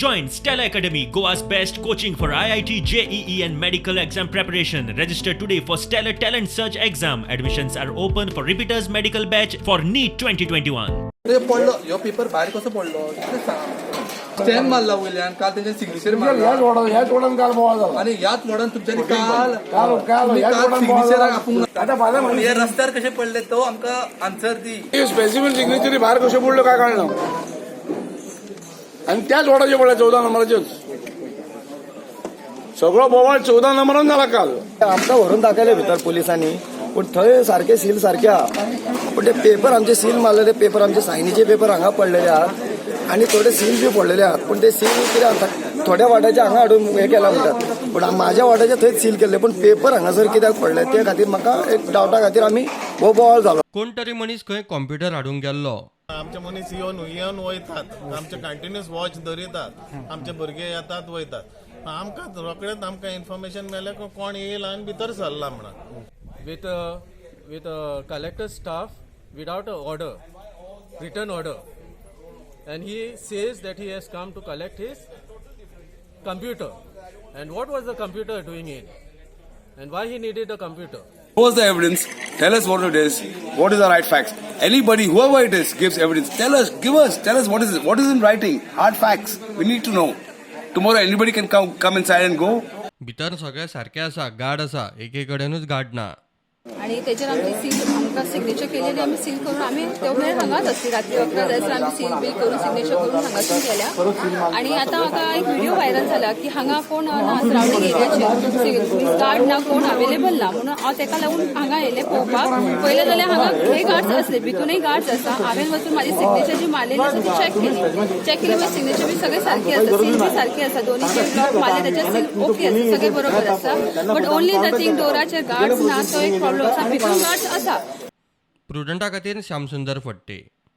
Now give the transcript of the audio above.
Join Stellar Academy, Goa's best coaching for IIT, JEE, and medical exam preparation. Register today for Stellar Talent Search exam. Admissions are open for repeaters medical batch for NEET 2021. ते पडलो ह्यो paper भायर कसो पडलो तें सांग. Stamp मारला वयल्यान काल तेंच्या सिग्नेचर मारला. ह्याच वॉर्डान, ह्याच वॉर्डान काल बोवाळ झाला. आणि ह्याच वॉर्डान तुमच्यांनी काल काल काल तुमी ह्याच काल वॉर्डान बोवाळ सिग्नेचराक झाला. आपूंक आता फाल्यां ना. हे रस्त्यार कशे पडले तो आमकां आन्सर दी. स्पेसिफिक सिग्नेचरी भायर कश्यो पडल्यो काय कळना आणि त्याच वॉर्डाचे पडल्या, 14 नंबराचेच. सगळो बोवाळ 14 नंबरान झाला काल. आमकां व्हरून दाखयले भितर पुलिसांनी, पूण थंय सारके सील सारके आहा, पूण ते पेपर आमचे सील मारलेले पेपर, आमचे सायनीचे पेपर हांगा पडलेले आहात आनी थोडे सील बी पडलेले आहात. पूण ते सील कितें आसा, थोड्या वाट्याचे हांगा हाडून हे केला म्हणटात, पूण माझ्या वाट्याचे थंयच सील केल्ले. पूण पेपर हांगासर कित्याक पडले ते खातीर म्हाका एक डावटा खातीर आमी हो बोवाळ जालो. कोण तरी मनीस खंय कॉम्प्युटर हाडूंक गेल्लो. आमचे मनीस येवन येवन वयतात, आमचे कंटिन्युअस वॉच दवरितात, आमचे भुरगे येतात वयतात. आमकां रोखडेच आमकां इन्फॉर्मेशन मेळ्ळें कोण येयला आनी भितर सरला म्हणून. With a collector staff without a order, written order, and he says that he has come to collect his computer. And what was the computer doing in, and why he needed a computer? Show us the evidence. Tell us what it is. What is the right facts? Anybody, whoever it is, gives evidence. Tell us, give us, tell us what is it, what is in writing. Hard facts. We need to know. Tomorrow anybody can come inside and go. भितर सगळें सारकें आसा, guard आसा, एके कडेनूच guard ना. आणि तेचेर आमची सील, आमकां सिग्नेचर केलेली, आमी सील करून आमी ते मेरेन हांगाच आसली. रात्री 11 जायसर आमी सील बील करून, सिग्नेचर करून हांगासून गेल्या. आणि आतां म्हाका एक व्हिडिओ व्हायरल जाला की हांगा कोण ना, सरावंडींग एरियाचेर गार्ड ना, कोण अवेलेबल ना, म्हणून हांव तेका लागून हांगा येयलें पळोवपाक. पयलें जाल्यार हांगा हे गार्ड्स आसले, भितूनय गार्ड्स आसा. हांवें वचून म्हाजी सिग्नेचर जी मारलेली आसा ती चॅक केली. चॅक केली मागीर सिग्नेचर बी सगळे सारकी आसा, सील बी सारकी आसा. दोन्ही जे ब्लॉक मारले त्याचे सील ओके आसा, सगळे बरोबर आसा. बट ओनली the thing, डोराचेर गार्ड्स ना, तो एक प्रॉब्लम आसा. भितून गार्ड्स आसा. प्रुडंटा खातीर श्यामसुंदर फडते.